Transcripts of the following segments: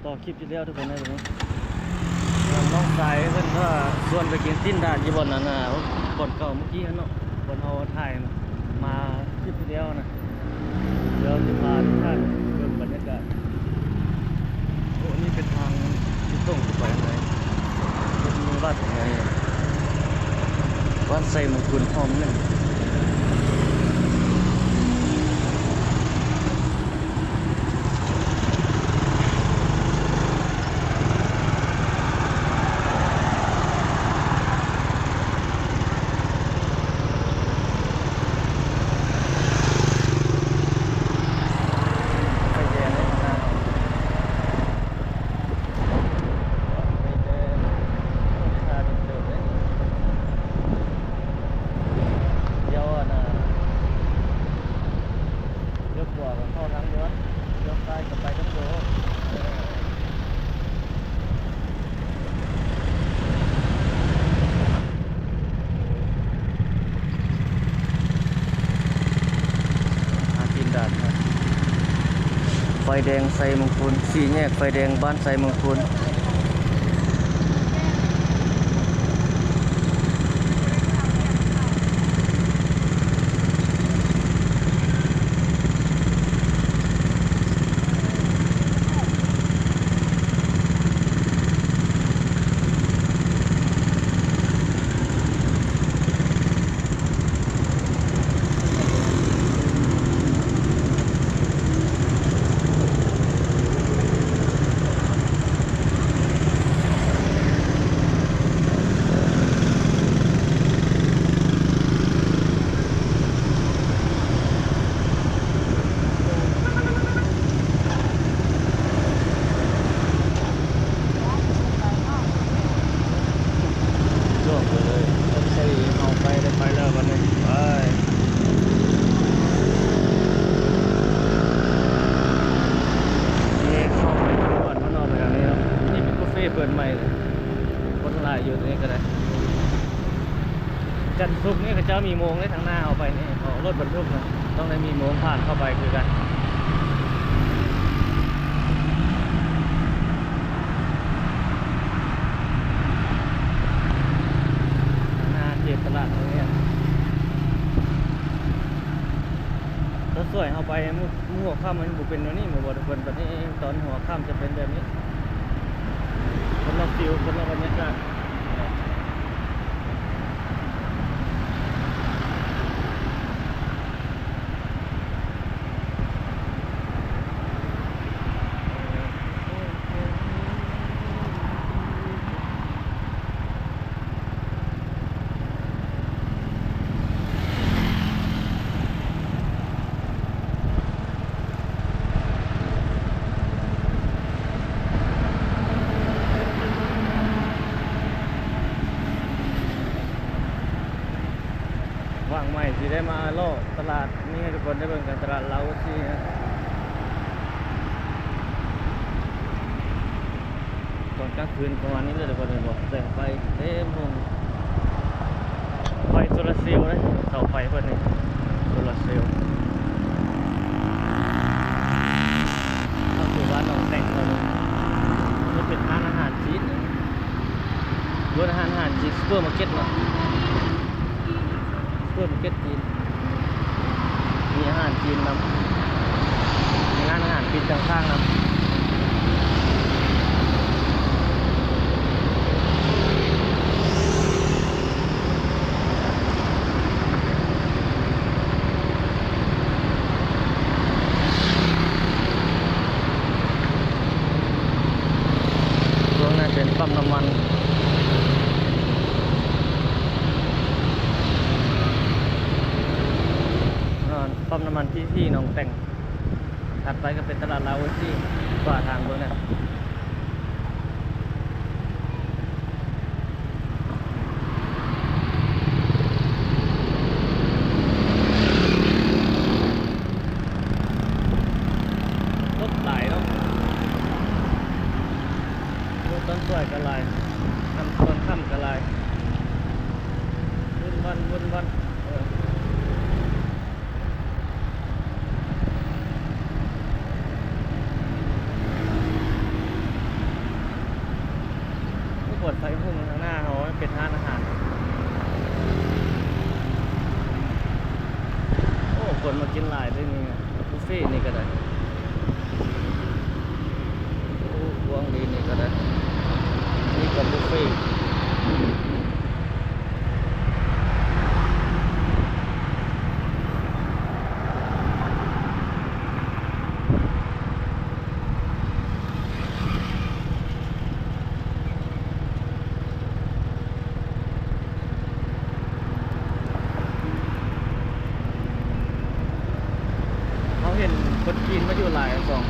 ຕໍ່ຄລິບທີ່ແລ້ວທຸກຄົນເອີຍ ນ້ອງຊາຍເພິ່ນກໍຊວນໄປກິນຊີ້ນດາດຢູ່ບ່ອນນັ້ນນະ ບ່ອນເກົ່າເມື່ອກີ້ຫັ້ນເນາະ ບ່ອນເຮົາຖ່າຍມາຄລິບທີ່ແລ້ວນະ. ດຽວຊິພາທຸກທ່ານເບິ່ງບັນຍາກາດ. ໂອ້ ນີ້ເປັນທາງທີ່ສົ່ງຂຶ້ນໄປຂ້າງໃນ ເປັນວັດໃຫຍ່ ວັດໄຊມົງຄຸນຫ້ອມໜຶ່ງ. ໄຟແດງເລີຍຂ້າງໜ້າ ໄຟແດງ ໂອ້ ຊ້າເຕີບເດ້ ດຽວອັນນ່າ ລ້ຽວຂວາກໍເຂົ້າທາງດ່ວນ ລ້ຽວຊ້າຍກໍໄປທາງດ່ວນ. ຫາກິນດາດ ໄຟແດງໄຊມົງຄຸນ ສີ່ແຍກໄຟແດງບ້ານໄຊມົງຄຸນ. ລ່ວງໄປເລີຍ ລົດໄຟເຮົາໄປໄດ້ໄປແລ້ວບັດນີ້ ໄປ. ນີ້ເຂົ້າໄປກ່ອນເນາະ ໄປທາງນີ້ເນາະ ນີ້ເປັນກາເຟເປີດໃໝ່ ຄົນຫຼາຍຢູ່ນີ້ກໍໄດ້. ຈັນສຸກນີ້ເຂົາເຈົ້າມີໂມງເດ້ ທາງໜ້າເຮົາໄປນີ້ ເພາະລົດບັນທຸກນະ ຕ້ອງໄດ້ມີໂມງຜ່ານເຂົ້າໄປຄືກັນ. ທາງໜ້າເຂດຕະຫຼາດໂຮງຮຽນ ຕອນສວຍເຮົາໄປມື້ ມື້ຫົວຄ່ຳມັນບໍ່ເປັນແນວນີ້ ແມ່ນບໍ່ທຸກຄົນ? ບັດນີ້ຕອນຫົວຄ່ຳຈະເປັນແບບນີ້ ຄົນລະຟີວ ຄົນລະບັນຍາກາດ. ຫວ່າງໃໝ່ຊິໄດ້ມາເລາະຕະຫຼາດນີ້ໃຫ້ທຸກຄົນໄດ້ເບິ່ງກັນ ຕະຫຼາດລາວໂອຊີນະ. ຕອນກາງຄືນປະມານນີ້ແຫຼະ ທຸກຄົນເຫັນບໍ່? ແສງໄຟເຕັມໂຮງ ໄຟໂຊລາເຊວເດ້ ເສົາໄຟເພິ່ນນີ້ ໂຊລາເຊວ. ເຂົ້າສູ່ບ້ານໜອງແຕ່ງເຮົານີ້ ມັນເປັນຮ້ານອາຫານຈີນ ເປັນຮ້ານອາຫານຈີນ ຊຸບເປີມາເກັດເນາະ. ເປີດມາເກັດຈີນ ມີອາຫານຈີນນຳ ມີຮ້ານອາຫານຈີນຂ້າງໆນຳ. ຊ່ວງນັ້ນເປັນປ້ຳນ້ຳມັນ ປ້ຳນ້ຳມັນພີທີໜອງແຕ່ງ. ຖັດໄປກໍເປັນຕະຫຼາດລາວໂອຊີ ຂວາທາງເບິ່ງນັ້ນ. ລົດຫຼາຍເນາະ ລົດຕອນສວຍກໍຫຼາຍ ຕອນຄ່ຳກໍຫຼາຍ ວຸ່ນວັ່ນ ວຸ່ນວັ່ນ ເອີ. ໂອ້ ເປັນ ໄປຮຸ່ງທາງໜ້າເຮົາເປັນຮ້ານອາຫານ. ໂອ້ ຄົນມາກິນຫຼາຍເດ້ນີ້. ບຸບເຟນີ້ກໍໄດ້. ໂອ້ ກວ້າງດີນີ້ກໍໄດ້. ນີ້ກໍບຸບເຟ. ເຮົາເຫັນຄົນຈີນມາຢູ່ຫຼາຍສອງ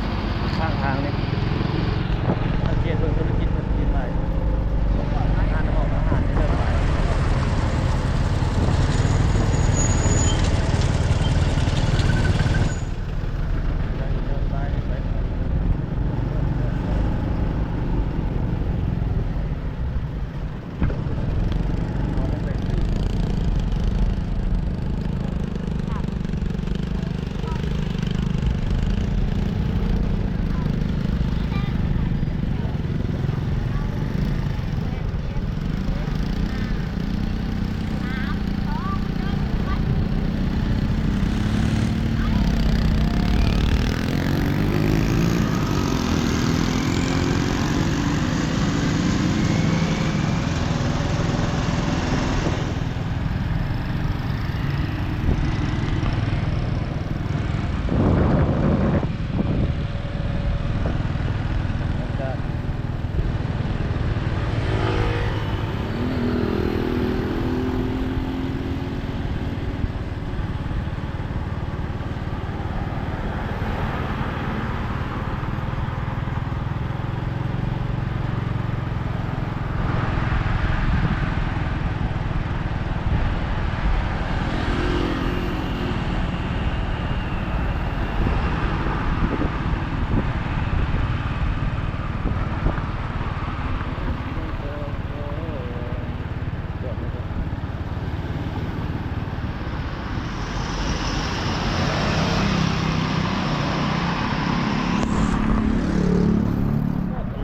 ຂ້າງທາງນີ້. ສັງເກດເບິ່ງທຸລະກິດຄົນຈີນຫຼາຍ. ຮ້ານອອກອາຫານນີ້ເລີ່ມຫຼາຍ.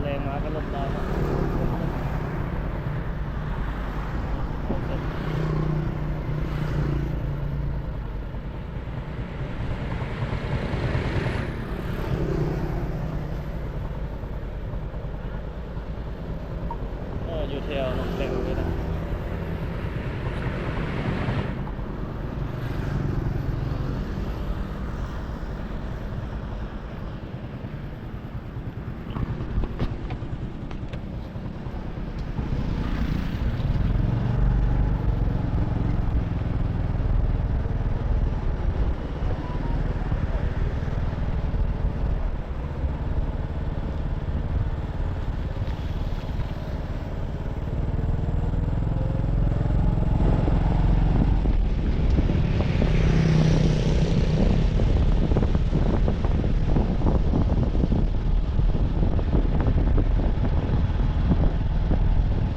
ແລງມາກໍລົດລາວເນາະ. ເອີ ຢູ່ແຖວໜອງແປງນີ້ນະ.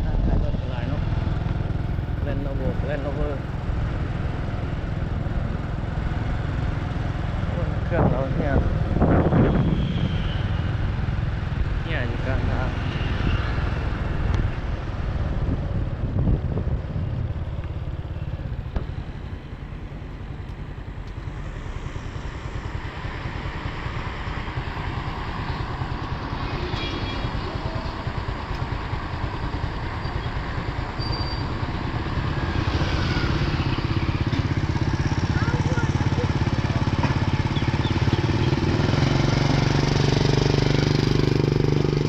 ຮ້ານຂາຍລົດກໍຫຼາຍເນາະ Land Rover Land Rover. ໂອ້ຍ ເຄື່ອງລາວເຫຍ ເຫຍຢູ່ກາງທາງ.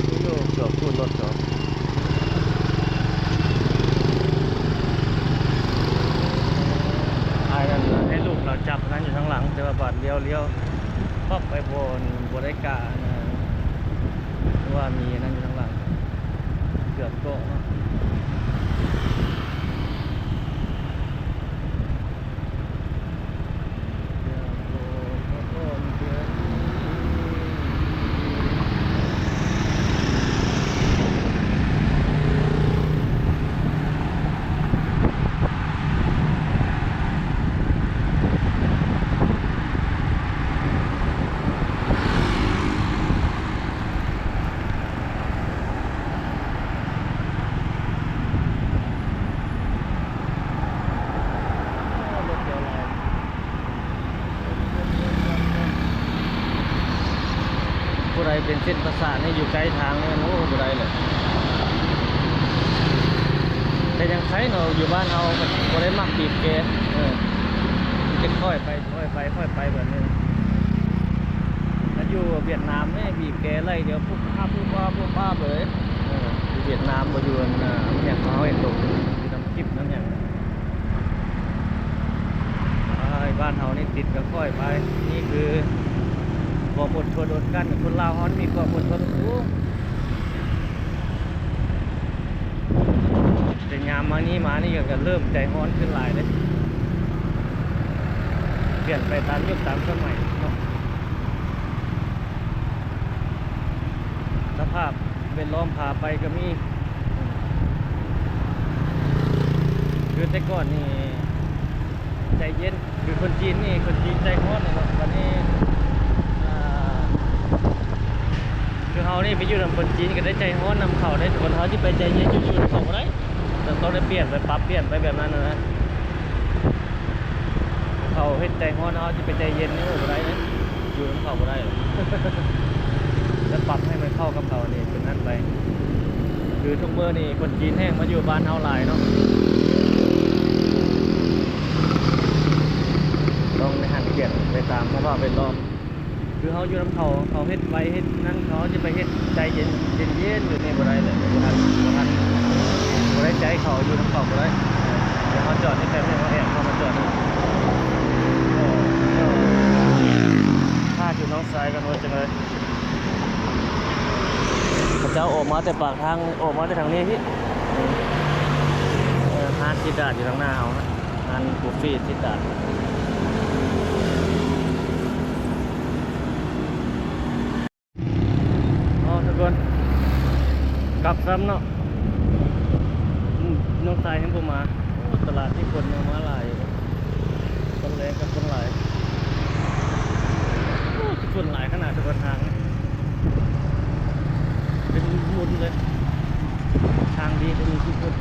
ຢູ່ ເກືອບພຸ້ນລົດເຂົາ. ອ້າຍນັ້ນໃຫ້ລູກລາວຈັບນັ້ນຢູ່ທາງຫຼັງ ແຕ່ວ່າບາດລ້ຽວ ລ້ຽວປັບໄປບໍ່ ບໍ່ໄດ້ກະ ເພາະວ່າມີອັນນັ້ນຢູ່ທາງຫຼັງ ເກືອບເກາະເນາະ. ໂ ຜູ້ໃດເປັນເສັ້ນປະສາດນີ້ ຢູ່ໃກ້ທາງນີ້ ໂອ້ ບໍ່ໄດ້ເລີຍ. ແຕ່ຍັງໄຄເນາະ ຢູ່ບ້ານເຮົາກໍບໍ່ໄດ້ມັກບີບແກ ເອີ ມີແຕ່ຄ່ອຍໄປ ຄ່ອຍໄປ ຄ່ອຍໄປແບບນີ້. ຖ້າຢູ່ຫວຽດນາມນີ້ ບີບແກໄລ່ດຽວ ປຸບປາບ ປຸບປາບ ປຸບປາບເລີຍ. ເອີ ຢູ່ຫວຽດນາມບໍ່ ຢູ່ອັນ ອາ ຫຍັງ ເຮົາເຫັນຕົກຢູ່ນຳຄລິບນຳຫຍັງ. ອ້າຍ ບ້ານເຮົານີ້ຕິດກັບຂ້ອຍໄປ. ນີ້ຄືຄວາມອົດທົນອົດກັ້ນ. ຄົນລາວເຮົານີ້ມີຄວາມອົດທົນສູງ. ແຕ່ຍາມມານີ້ ມານີ້ກໍເລີ່ມໃຈຮ້ອນຂຶ້ນຫຼາຍເດ້. ປ່ຽນໄປຕາມຍຸກຕາມສະໄໝເນາະ. ສະພາບແວດລ້ອມພາໄປກໍມີ. ຄືແຕ່ກ່ອນນີ້ໃຈເຢັນ ຄືຄົນຈີນນີ້ ຄົນຈີນໃຈຮ້ອນເນາະ. ບັດນີ້ ອ່າ ຄືເຮົານີ້ໄປຢູ່ນຳຄົນຈີນກໍໄດ້ໃຈຮ້ອນນຳເຂົາເດ້. ຄົນເຮົາຊິໄປໃຈເຢັນຢູ່ ຢູ່ນຳເຂົາບໍ່ໄດ້. ຕ້ອງ ຕ້ອງໄດ້ປ່ຽນໄປ ປັບປ່ຽນໄປແບບນັ້ນນະ. ເຂົາເຮັດໃຈຮ້ອນ ເຮົາຊິໄປໃຈເຢັນນີ້ ໂອ້ ບໍ່ໄດ້ເດ້. ຢູ່ນຳເຂົາບໍ່ໄດ້. ແລ້ວປັບໃຫ້ມັນເຂົ້າກັບເຂົານີ້ ເປັນນັ້ນໄປ. ຄືທຸກມື້ນີ້ຄົນຈີນແຮ່ງມາຢູ່ບ້ານເຮົາຫຼາຍເນາະ. ຕ້ອງໄດ້ຫັນປ່ຽນໄປຕາມສະພາບແວດລ້ອມ. ຄືເຮົາຢູ່ນຳເຂົາ ເຂົາເຮັດໄວເຮັດນັ້ນ ເຂົາຈະໄປເຮັດໃຈເຢັນ ເຢັນໆ ຢູ່ນີ້ບໍ່ໄດ້ເລີຍ. ບໍ່ທັນ ບໍ່ທັນ ບໍ່ໄດ້ໃຈເຂົາ ຢູ່ນຳເຂົາບໍ່ໄດ້. ດຽວເຮົາຈອດນີ້ແປັບໜຶ່ງ ເຮົາແອບເຂົ້າມາຈອດນີ້. ຖ້າຢູ່ນ້ອງຊາຍກັນວ່າຈັ່ງໃດ. ເຂົາເຈົ້າອອກມາແຕ່ປາກທາງ ອອກມາແຕ່ທາງນີ້ພີ້. ເອີ ຮ້ານຊີດດາດຢູ່ທາງໜ້າເຮົານະ. ຮ້ານບຸບເຟຊີດດາດ. ເອົາ ທຸກຄົນ ກັບຊ້ຳເນາະ. ອືມ ນ້ອງຊາຍຍັງບໍ່ມາ. ໂອ້ ຕະຫຼາດນີ້ຄົນຍັງມາຫຼາຍຢູ່ເດ້. ຕອນແລງກໍຄົນຫຼາຍ. ໂອ້ ຄົນຫຼາຍຂະໜາດ ທຸກຄົນ. ທາງເປັນໝຸ່ນເລີຍ. ທາງດີກໍມີທຸກຄົນ.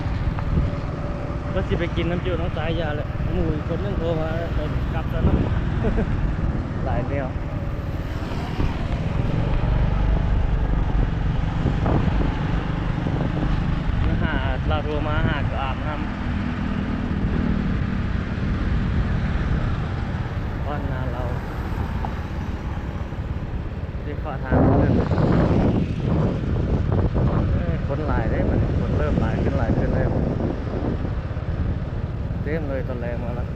ວ່າຊິໄປກິນນ້ຳຈຸນ້ອງຊາຍ ຢ່າແຫຼະ. ໝູ່ອີກຄົນໜຶ່ງໂທມາ ໄປກັບຊະເນາະ. ຫຼາຍແນວ. ມາຫາ ລາວໂທມາຫາກໍອາບນ້ຳ. ບ້ານນາລາວ ຊິເຂົ້າທາງຂຶ້ນ. ເອີ ຄົນຫຼາຍເດ້ ບັດນີ້ຄົນເລີ່ມຫຼາຍຂຶ້ນ ຫຼາຍຂຶ້ນແລ້ວ. ເຕັມເລີຍ ຕອນແລງມາແລ້ວ.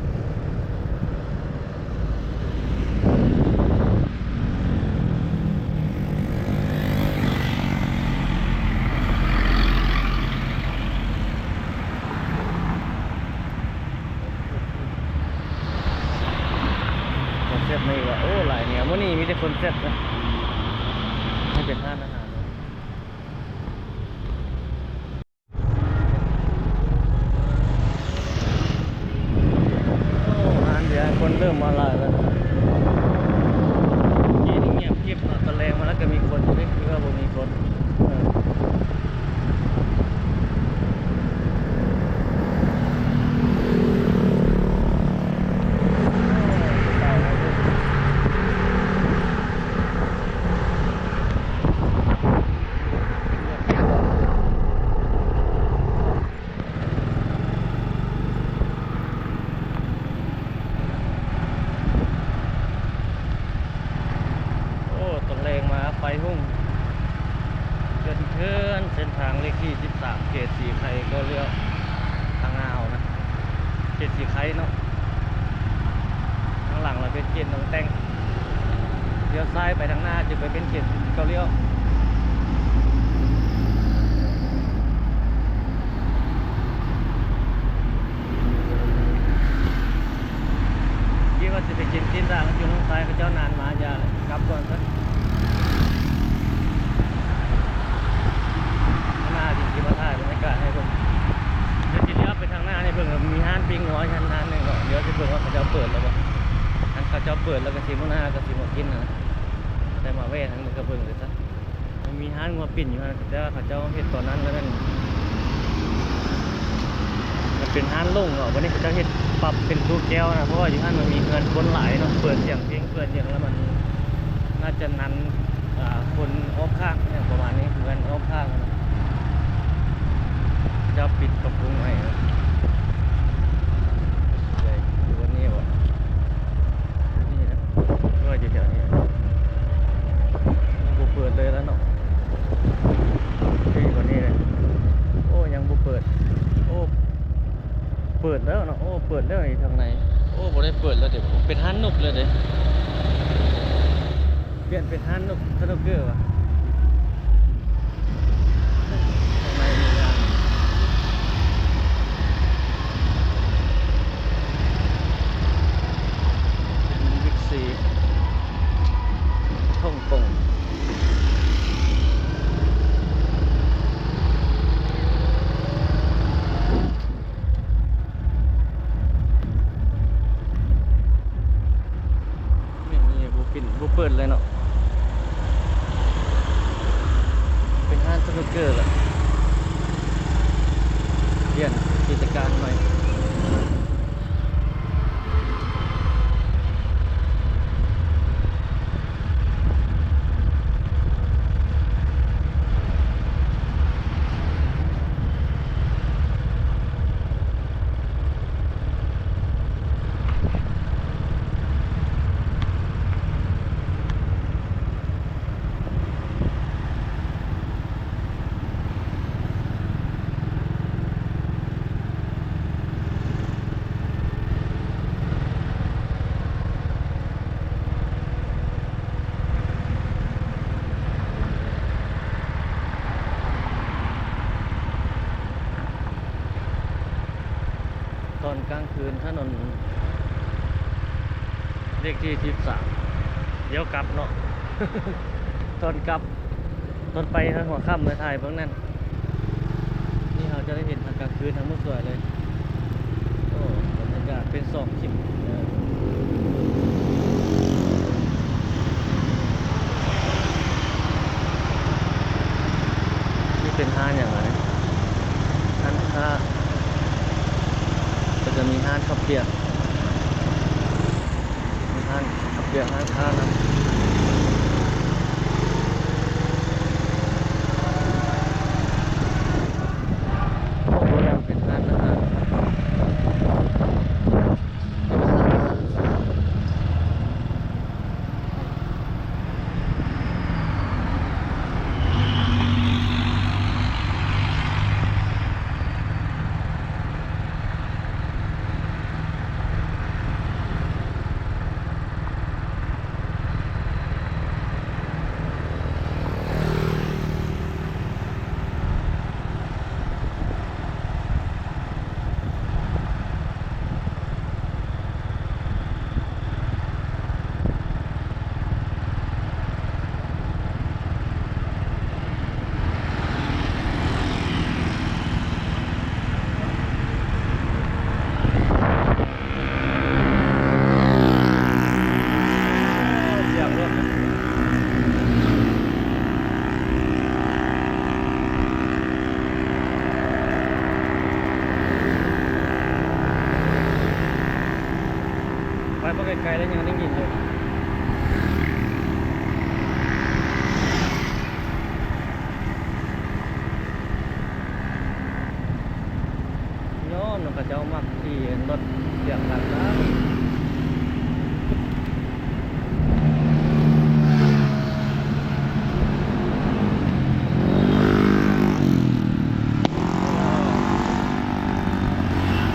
ຄົນແຊບມາອີກແລ້ວ. ໂອ້ ຫຼາຍແນວ. ມື້ນີ້ມີແຕ່ຄົນແຊບນະ. ນີ້ເປັນຮ້ານອາຫານ. ໂອ້ ຮ້ານເບຍຄົນເລີ່ມມາຫຼາຍແລ້ວ. ກີ້ນີ້ງຽບກິບເນາະ, ຕອນແລງມາແລ້ວກໍມີຄົນຢູ່ເດ້, ຄືວ່າບໍ່ມີຄົນ. ເອີ. ໂອ້ ຕອນແລງມາໄຟຮຸ່ງເທື່ອນໆ. ເສັ້ນທາງເລກທີສິບສາມ ເຂດສີໄຄ ກໍລ້ຽວທາງໜ້າເຮົານະ. ເຂດສີໄຄເນາະ, ທາງຫຼັງລະເປັນເຂດໜອງແຕ່ງ, ລ້ຽວຊ້າຍໄປທາງໜ້າຈະໄປເປັນເຂດເກົ້າລ້ຽວ. ຄິດວ່າຊິໄປກິນຊີ້ນດາງຢູ່ໜອງຊາຍ ເຂົາເຈົ້ານານມາ ຢ່າ ກັບກ່ອນຊະ. ຂ້າງໜ້າຊິ ຊິມາຖ່າຍບັນຍາກາດໃຫ້ເບິ່ງ. ດຽວຊິລຽວໄປທາງໜ້ານີ້ເບິ່ງ ມີຮ້ານປີ້ງງົວຢູ່ຫັ້ນຮ້ານໜຶ່ງເນາະ. ດຽວຊິເບິ່ງວ່າເຂົາເຈົ້າເປີດແລ້ວບໍ່. ຄັນເຂົາເຈົ້າເປີດແລ້ວກໍຊິມື້ໜ້າກໍຊິມາກິນນະ, ແຕ່ມາແວ່ທາງນີ້ກໍເບິ່ງເລີຍຊະ. ມັນມີຮ້ານງົວປິ່ນຢູ່ຫັ້ນ ແຕ່ວ່າເຂົາເຈົ້າເຮັດຕອນນັ້ນແລ້ວນັ້ນ. ມັນເປັນຮ້ານໂລ່ງເນາະ, ບັດນີ້ເຂົາເຈົ້າເຮັດປັບເປັນຕູ້ແກ້ວນະ, ເພາະວ່າຢູ່ຫັ້ນມັນມີເຮືອນຄົນຫຼາຍເນາະ. ເປີດສຽງເພງ ເປີດຫຍັງແລ້ວມັນໜ້າຈະໜັນ ອ່າ ຄົນອອກຂ້າງ ອີ່ຫຍັງປະມານນີ້ ເໝືອນອອກຂ້າງ ຈະປິດປັບປຸງໃໝ່ ຢູ່ນີ້ບໍ່? ນີ້ນະ ວ່າຢູ່ແຖວນີ້ ຍັງບໍ່ເປີດເລີຍລະເນາະ ນີ້ກວ່ານີ້ເລີຍ. ໂອ້ ຍັງບໍ່ເປີດ ໂອ້ ເປີດແລ້ວເນາະ ໂອ້ ເປີດແລ້ວນີ້ທາງໃນ ໂອ້ ບໍ່ໄດ້ເປີດແລ້ວເດ້ ເປັນຮ້ານນົກແລ້ວເດ້ ປ່ຽນເປັນຮ້ານນົກ ສະນຸກເກີວ່າ ທາງໃນມີຮ້ານ ເປັນບິກຊີ ທົ່ງກົງ. ນີ້ ນີ້ ບໍ່ປິດ ບໍ່ເປີດເລີຍເນາະ ເປັນຮ້ານສະນຸກເກີລະ ປ່ຽນກິດຈະການໃໝ່. ຕອນກາງຄືນ ຖະໜົນເລກທີສິບສາມ ລ້ຽວກັບເນາະ ຕອນກັບ ຕອນໄປຫັ້ນຫົວຄ່ຳ ໄປຖ່າຍເບິ່ງນັ້ນ ນີ້ເຮົາຈະໄດ້ເຫັນທັງກາງຄືນທັງມື້ສວຍເລີຍ. ໂອ້ ບັນຍາກາດເປັນສອງທິດເດີ. ນີ້ເປັນຮ້ານຫຍັງລະນີ້? ຮ້ານຄ້າ ກໍຈະມີຮ້ານເຂົ້າປຽກ ມີຮ້ານເຂົ້າປຽກ ຮ້ານຄ້ານຳ. ໂອ້ ໂຮງແຮມເປັນຮ້ານອາຫານ. ໄປ ພໍໄກໆ ແລ້ວຍັງໄດ້ຍິນຢູ່. ຍ້ອນວ່າເຂົາເຈົ້າມັກຂີ່ລົດສຽງດັງຫຼາຍ.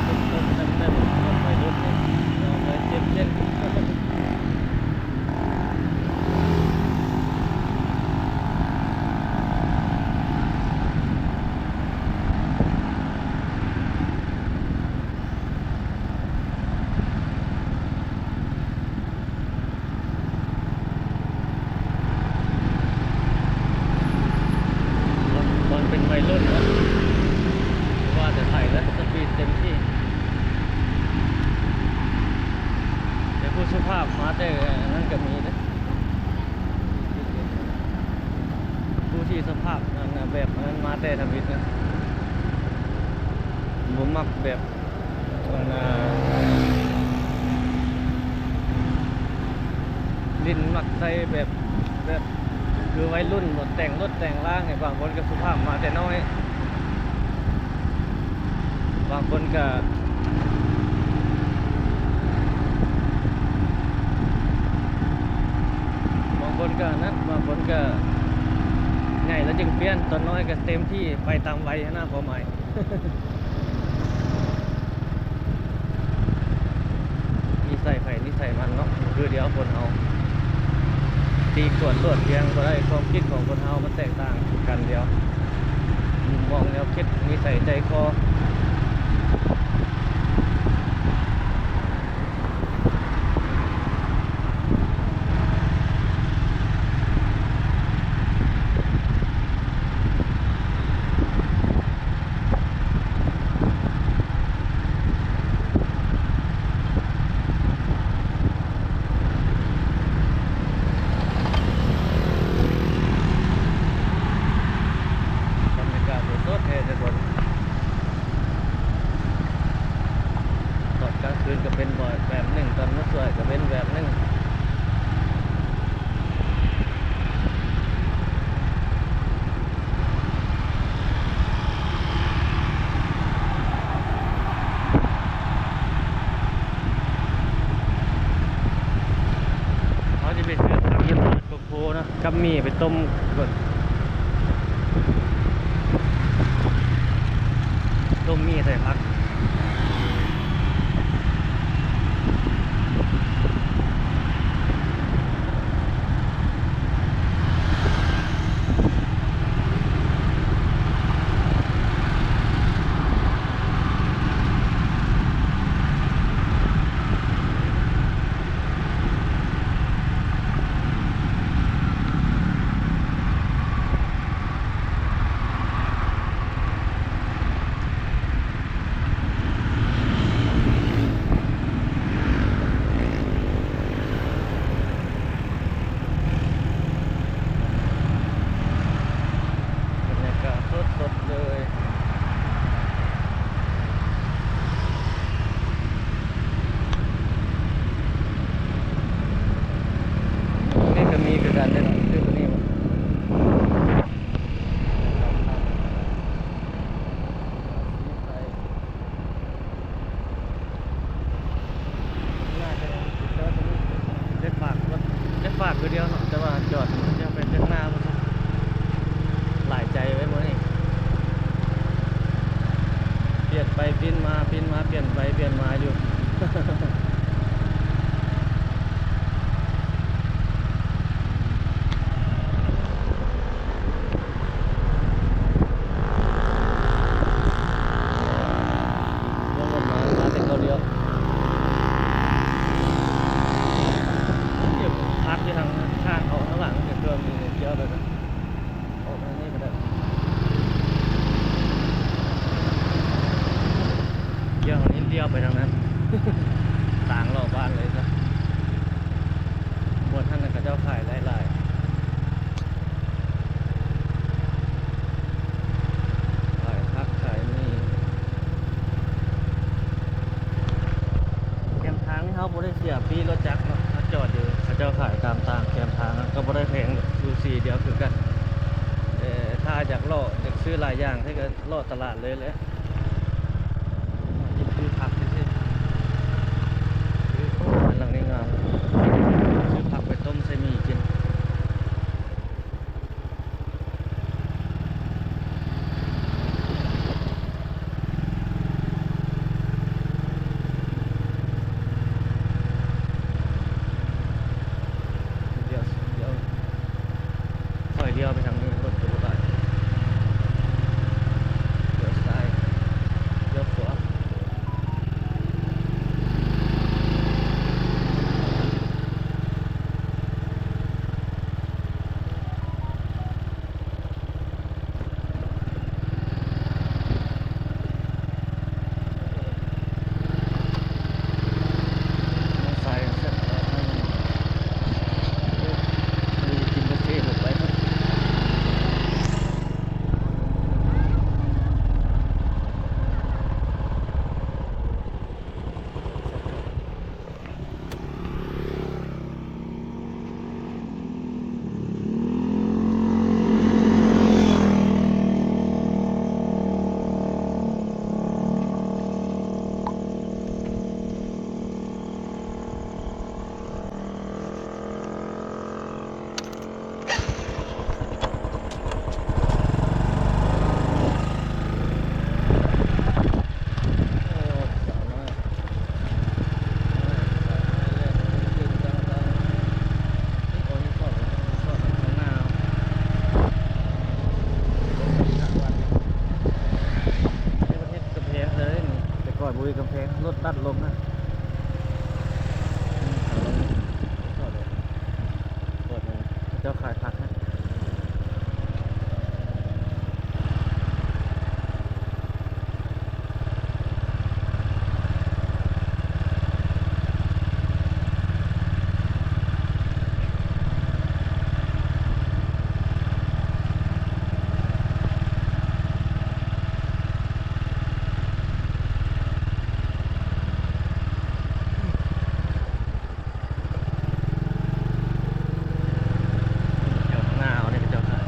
ເຕັມໆ ລົດໄວລຸ້ນນີ້ ນ້ອງເອີຍ ເຈັບເສັ້ນ. ຕອນ ຕອນເປັນໄວລຸ້ນເນາະ ບໍ່ວ່າແຕ່ໃຜແຫຼະ ສະປີດເຕັມທີ່ ແຕ່ຜູ້ສຸພາບມາແຕ່ອັນນັ້ນກໍມີເດ້. ຜູ້ທີ່ສະພາບນັ້ນນະ ແບບອັນນັ້ນມາແຕ່ທຳອິດນະ ບໍ່ມັກແບບ ອັນນ່າ ຫຼິ້ນມັກໃສ່ແບບ ແບບ ຄືໄວລຸ້ນ ລົດແຕ່ງ ລົດແຕ່ງລາງນີ້ ບາງຄົນກໍສຸພາບມາແຕ່ນ້ອຍ ບາງຄົນກໍ ບາງຄົນກໍອັນນັ້ນ ບາງຄົນກໍໃຫຍ່ແລ້ວຈຶ່ງປ່ຽນ ຕອນນ້ອຍກໍເຕັມທີ່ ໄປຕາມໄວຫັ້ນນະ ຄວາມໝາຍ. ນິໄສໃຜນິໄສມັນເນາະ ບໍ່ຄືດຽວຄົນເຮົາ ຕີກວນໂທດພຽງບໍ່ໄດ້ ຄວາມຄິດຂອງຄົນເຮົາມັນແຕກຕ່າງກັນດຽວ ມຸມມອງແນວຄິດ ນິໄສໃຈຄໍ. ບັນຍາກາດສົດໆ ເດ້ທຸກຄົນ. ຕອນກາງຄືນກໍເປັນແບບໜຶ່ງ ຕອນມາຊ່ວຍກໍເປັນແບບໜຶ່ງ. ເຮົາຈະໄປຊື້ຜັກຢູ່ຕະຫຼາດໂກໂກ້ເນາະ ກັບໝີ່ໄປຕົ້ມກ່ອນ ຕົ້ມໝີ່ໃສ່ຜັກ. ບັນຍາກາດສົດໆເລີຍ. ນີ້ກໍມີຄືກັນເດ້ ຊື້ຕົວນີ້ບໍ່? ໜ້າຈະໄດ້ຝາກລົດ ໄດ້ຝາກຄືດຽວເນາະ ແຕ່ວ່າຈອດ ຈະໄປເທິງໜ້າພຸ້ນ ຫຼາຍໃຈໄວ້ມື້ນີ້ ປ່ຽນໄປປ່ຽນມາ ປ່ຽນມາປ່ຽນໄປປ່ຽນມາຢູ່. ລົງລົດມາ ມາແຕ່ເກົ້າລ້ຽວ ເກັບຜັກຢູ່ທາງ ທາງເຂົ້າທາງຫຼັງ ກໍຄືມີລ້ຽວແລ້ວກໍອອກທາງນີ້ກໍໄດ້ ດຽວນີ້ລ້ຽວໄປທາງນັ້ນ ຕາງເລາະບ້ານເລີຍຊະ ບ່ອນຫັ້ນນະ ເຂົາເຈົ້າຂາຍຫຼາຍໆ. ຂາຍຜັກຂາຍໝີ່ ແຄມທາງນີ້ເຮົາບໍ່ໄດ້ເສຍປີ້ລົດຈັກເນາະ ເຮົາຈອດຢູ່ ເຂົາເຈົ້າຂາຍຕາມທາງແຄມທາງ ກໍບໍ່ໄດ້ແພງ ຢູ່ສີ່ດຽວຄືກັນ ແຕ່ຖ້າຢາກເລາະ ຢາກຊື້ຫຼາຍຢ່າງ ກໍເລາະຕະຫຼາດເລີຍແຫຼະ. ກິນຄືຜັກຊື່ໆ ຄື ໂອ້ ບ້ານຫຼັງນີ້ງາມ ຊື້ຜັກໄປຕົ້ມໃສ່ໝີ່ກິນ. ດຽວ ດຽວ ຂ້ອຍລ້ຽວໄປທາງນີ້ ລົດກໍບໍ່ຫຼາຍ ລ້ຽວຊ້າຍ ລ້ຽວຂວາ. ສາຍເສັ້ນທາງ ມີກິນກາເຟລົງໄປເນາະ. ລົດຕັດລົງນະ ເຂົາເຈົ້າຂາຍຜັກນະ. ແຖວຂ້າງໜ້າເຮົານີ້ເຂົາເຈົ້າຂາຍ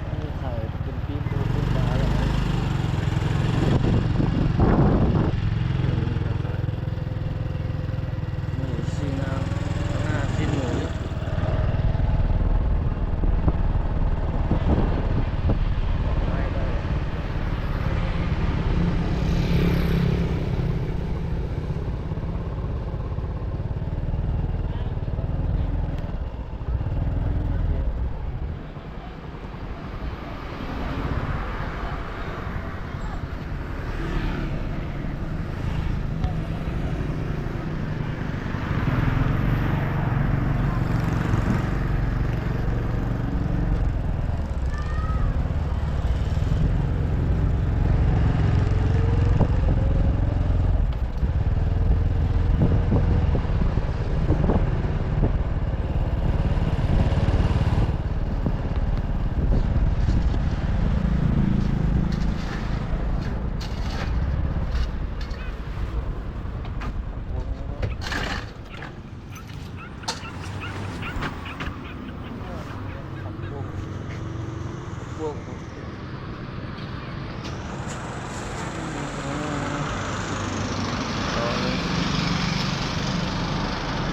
ອັນນີ້ຂາຍເປັນປີ້ງ ເປັນປີ້ງປາແລ້ວນະ ມີຊີ້ນໜ້າ ໜ້າຊີ້ນໝູ.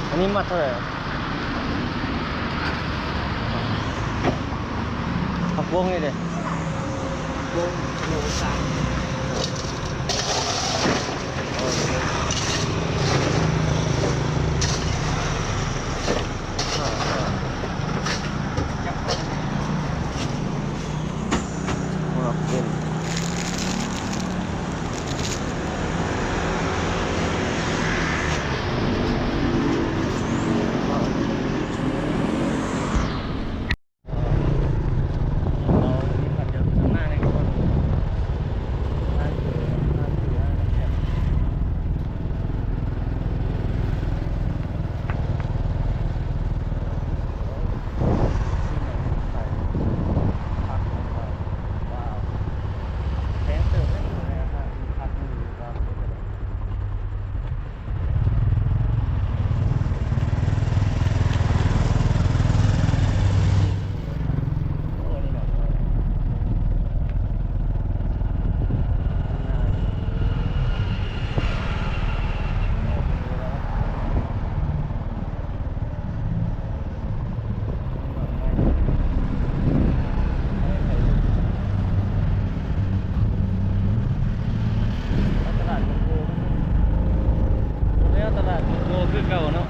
ອັນນີ້ມັດເທົ່າໃດ? ຜັກບົ້ງນີ້ເດ? ບົ້ງໂລສາມ. ຕະຫຼາດໂກໂກ້ ແລ້ວຕະຫຼາດໂກໂກ້ຄືເກົ່າເນາະ.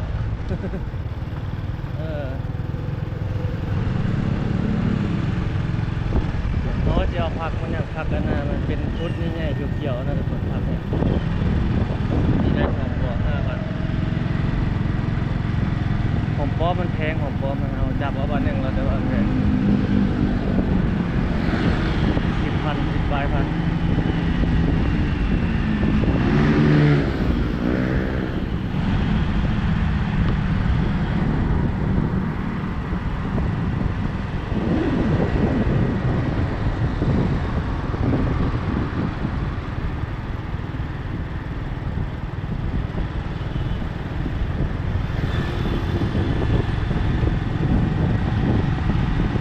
ເອີ ເຮົາຊິເອົາຜັກມັນຫຍັງ ຜັກອັນນັ້ນ ມັນເປັນຊຸດໃຫຍ່ໆ ຂຽວໆ ນັ້ນແຫຼະ ຜັກນີ້ ນີ້ໄດ້ສອງຕົວ ຫ້າພັນ. ຫອມປ້ອມມັນແພງ ຫອມປ້ອມມັນ ເຮົາຈັບເອົາບາດໜຶ່ງແລ້ວ ແຕ່ວ່າແພງ ສິບພັນ ສິບປາຍພັນ. ໂ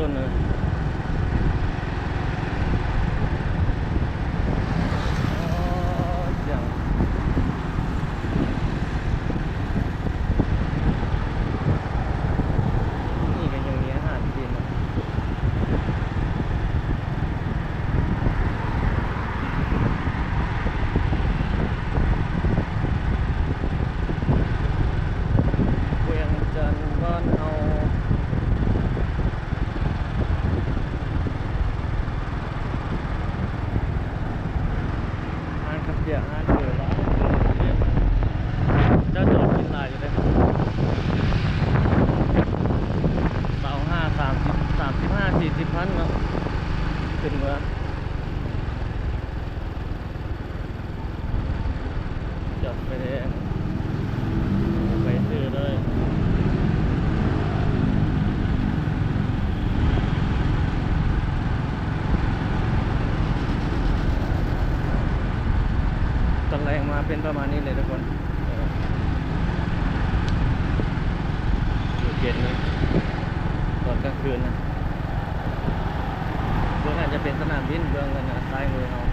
ຄົນເອີຍ ອໍ ສຽງ ນີ້ກໍຍັງມີອາຫານກິນເນາະ. ແຂວງວຽງຈັນບ້ານເຮົາ ຮ້ານເຂົ້າປຽກ ຮ້ານເຝີຫຼາຍ ເຈົ້າຈອດກິນຫຼາຍຢູ່ເດ້ ຊາວຫ້າ ສາມສິບ ສາມສິບຫ້າ ສີ່ສິບພັນເນາະ ຂຶ້ນເມືອ ຈອດໄຟແດງ ໄປຊື່ເລີຍ ຕອນແລງມາເປັນປະມານນີ້ແຫຼະທຸກຄົນ ເອີ ຢູ່ເຂດນີ້ ຕອນກາງຄືນນະ. ເບື້ອງນັ້ນຈະເປັນສະໜາມບິນ ເບື້ອງນັ້ນນະ ຊ້າຍມືເຮົາ.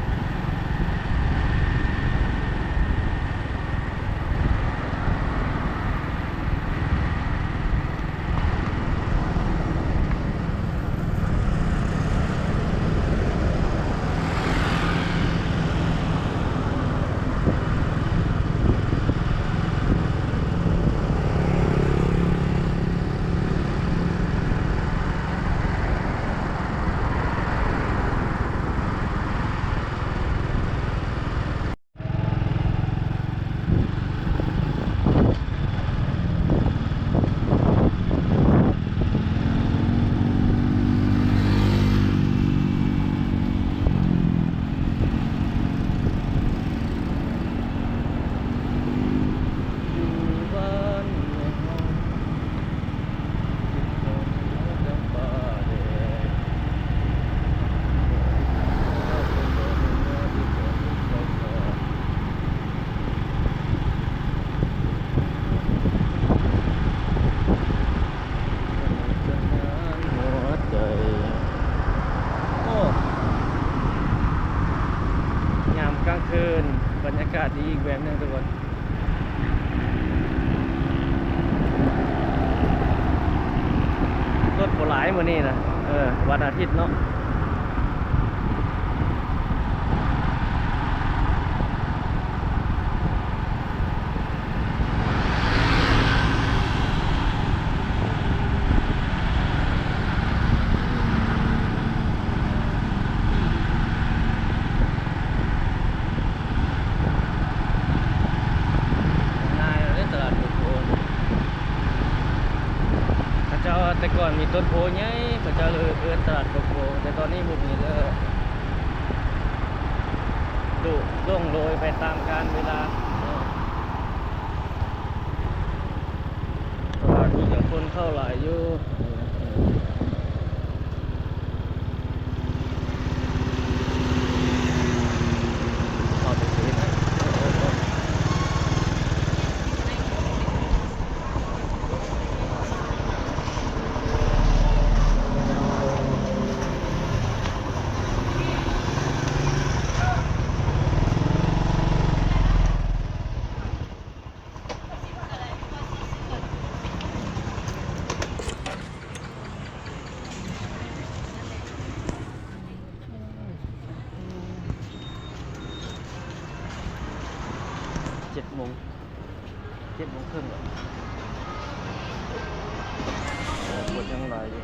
ໂອ້ ຍາມກາງຄືນ ບັນຍາກາດດີອີກແບບໜຶ່ງທຸກຄົນ. ລົດບໍ່ຫຼາຍມື້ນີ້ນະ ເອີ ວັນອາທິດເນາະ. ງ່າຍເລີຍຕະຫຼາດໂພໂພ ເຂົາເຈົ້າແຕ່ກ່ອນມີຕົ້ນໂພໃຫຍ່ ເຂົາເຈົ້າເລີຍເອີ້ນຕະຫຼາດໂພໂພ ແຕ່ຕອນນີ້ບໍ່ມີແລ້ວ ດຸລ່ວງໂລຍໄປຕາມການເວລາເນາະ. ຕະຫຼາດນີ້ກໍຄົນເຂົ້າຫຼາຍຢູ່ ເຂົ້າໄປຊື້ນະ. ເຈັດໂມງ ເຈັດໂມງເຄິ່ງແລ້ວ ຄົນຍັງຫຼາຍຢູ່.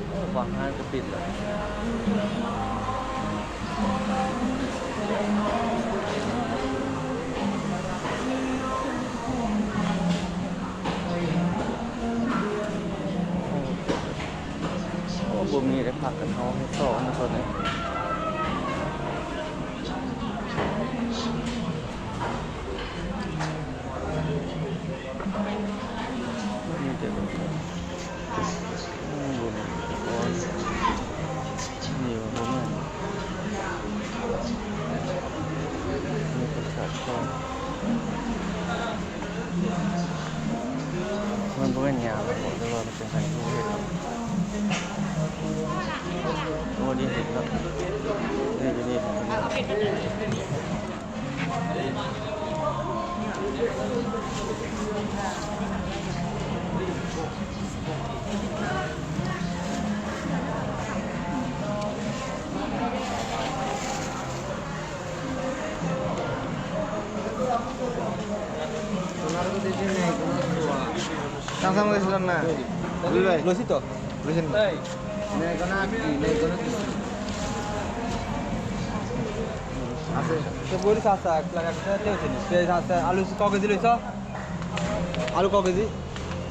ໂອ້ ບາງຮ້ານກໍປິດແລ້ວ. ໂອ້ ບໍ່ມີໄດ້ພັກກັນ ເຮົາເຮັດຕໍ່ນະຕອນນີ້. ມີແຕ່ ອືມ ບໍ່ມີ ໂອ້ຍ ນີ້ບໍ່ແມ່ນ ມີແຕ່ໄຊ ນີ້ເຫັນເນາະ ເອີ ຢູ່ນີ້ເຫັນ. সামসাম গেছিলাম না। বুঝলি ভাই? লইছি তো। লইছেন? এই। নেই কোনো আঁকি, নেই কোনো কিছু। আছে। তো বলি চাচা, এক লাখ এক হাজার দিয়েছেন। তো চাচা, আলু ক কেজি লইছ? আলু ক কেজি?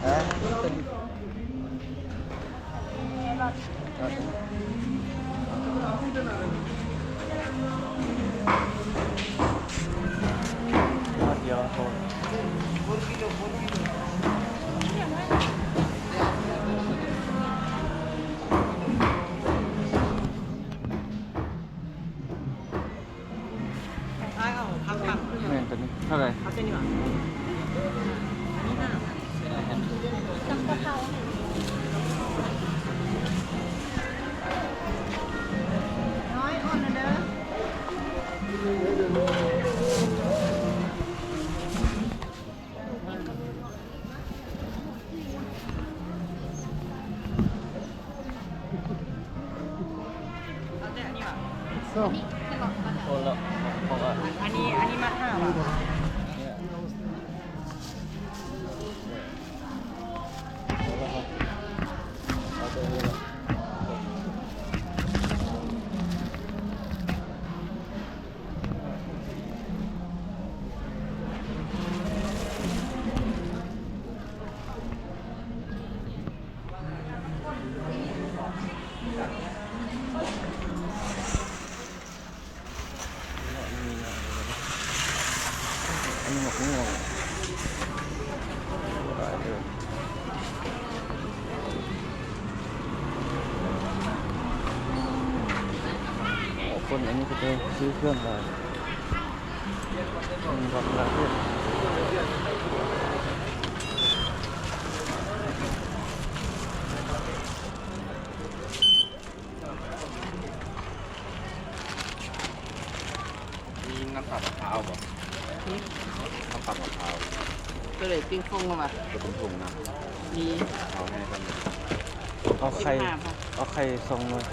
হ্যাঁ।ແມ່ນ ຕົວນີ້ເທົ່າໃດ? ເອົາຕົວນີ້ຫວາ? ອັນນີ້ຫ້າ. ນ້ອຍອ່ອນເດີ. ເອົາແຕ່ອັນນີ້ຫວາ? ໂອ້ ລະ ຂອງ ອັນນີ້ ອັນນີ້ມັດຫ້າຫວາ? ອັນນີ້ໝາກມ່ວງ ຫຼາຍເດີ. ໂອ້ ຄົນອັນນີ້ເຂົາເຈົ້າຊື້ເຄື່ອງຫຼາຍ. ອືມ ບັກລາເທດ. ມີນ້ຳຕານມະພ້າວບໍ່? ຫືມ? ນ້ຳຕານມະພ້າວ ໂຕໃດ? ຕິ່ງຟົງບໍ່ວະ? ໂຕເປັນຖົງນະ. ມີ. ເອົາໃຫ້ເພິ່ນ. ເອົາໄຂ່ ສິບຫ້າບາດ. ເອົາໄຂ່ສອງໜ່ວຍ.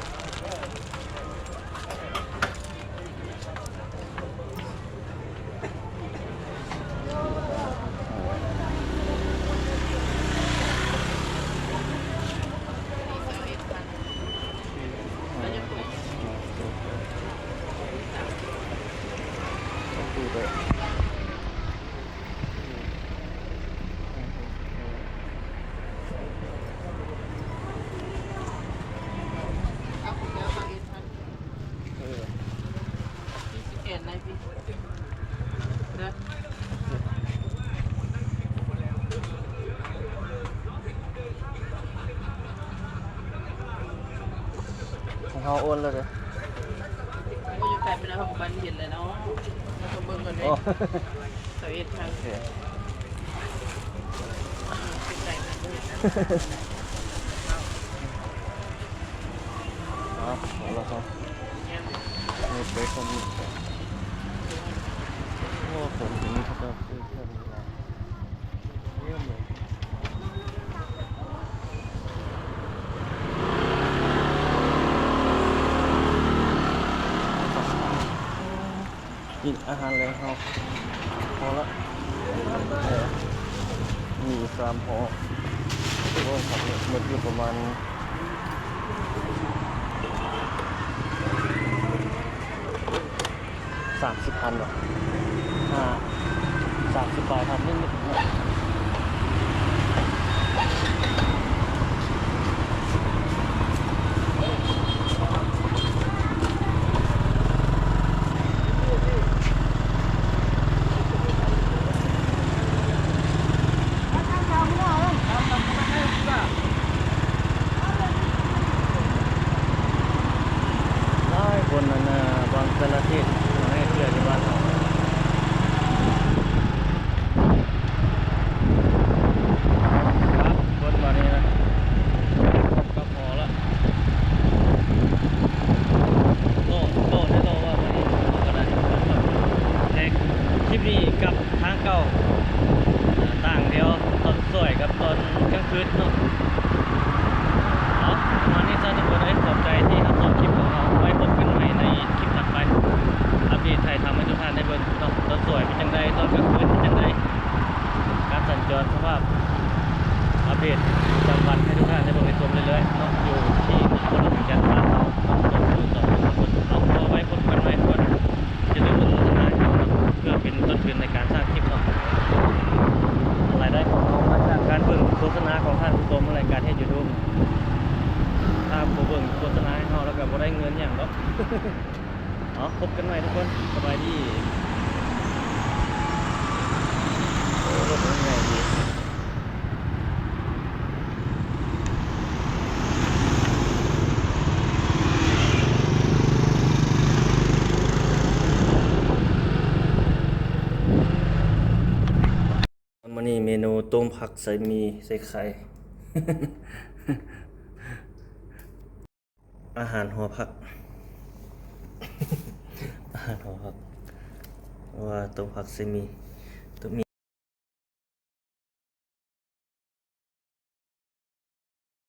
ຂອງເຮົາໂອນແລ້ວເດ້. ໂອ້ຍ ຢູ່ໄກໄປແລ້ວ ເຮົາກໍບັນເຫັນແລ້ວເນາະ. ເຮົາກໍເບິ່ງກ່ອນເດ້. ໂອ້ ຊາວເອັດພັນ. ໂອເຄ. ເອົາລະເຮົາເຮັດໄປສ່ຳນີ້. ໂອ້ ຄົນທີ່ນີ້ເຂົາເຈົ້າຊື້ເຄື່ອງຫຼາຍ. ກິນອາຫານແລງເຮົາພໍລະ ເອີ ມີສາມຫໍ່ ໂອ້ ໝົດຢູ່ປະມານ ສາມສິບພັນຫວາ? ຫ້າ ສາມສິບປາຍພັນນິດໆເນາະ. ຫຼາຍຄົນນັ້ນນະ ບາງແຕ່ລະເຂດມາໃຫ້ເທື່ອຢູ່ບ້ານເຮົາ. ເບິດບາດນີ້ນະ ກັບຫໍລະ. ເອົາ ພົບກັນໃໝ່ທຸກຄົນ ສະບາຍດີ. ໂອ້ ລົດມັນໃຫຍ່ດີ. ມື້ນີ້ເມນູຕົ້ມຜັກໃສ່ໝີ່ໃສ່ໄຂ່ ອາຫານຫໍພັກ ອາຫານຫໍພັກ ວ່າຕົ້ມຜັກໃສ່ໝີ່.